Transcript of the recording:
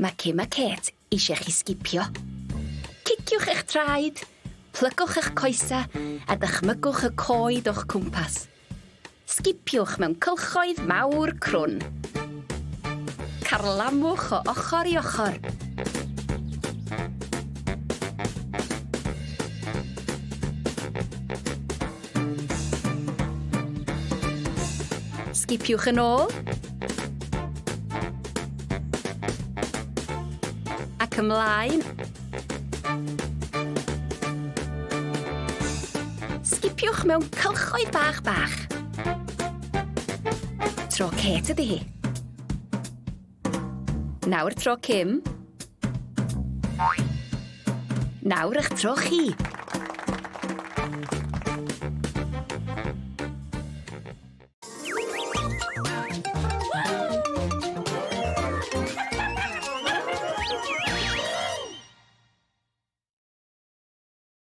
Mae Kim a Kate eisiau chi sgipio. Ciciwch eich traed, plygwch eich coesau a dychmygwch y coed o'ch cwmpas. Sgipiwch mewn cylchoedd mawr crwn. Carlamwch o ochr i ochr. Sgipiwch yn ôl. Ac ymlaen. Sgipiwch mewn cylchoedd bach bach. Tro Kate ydy hi. Nawr tro Kim. Nawr eich tro chi.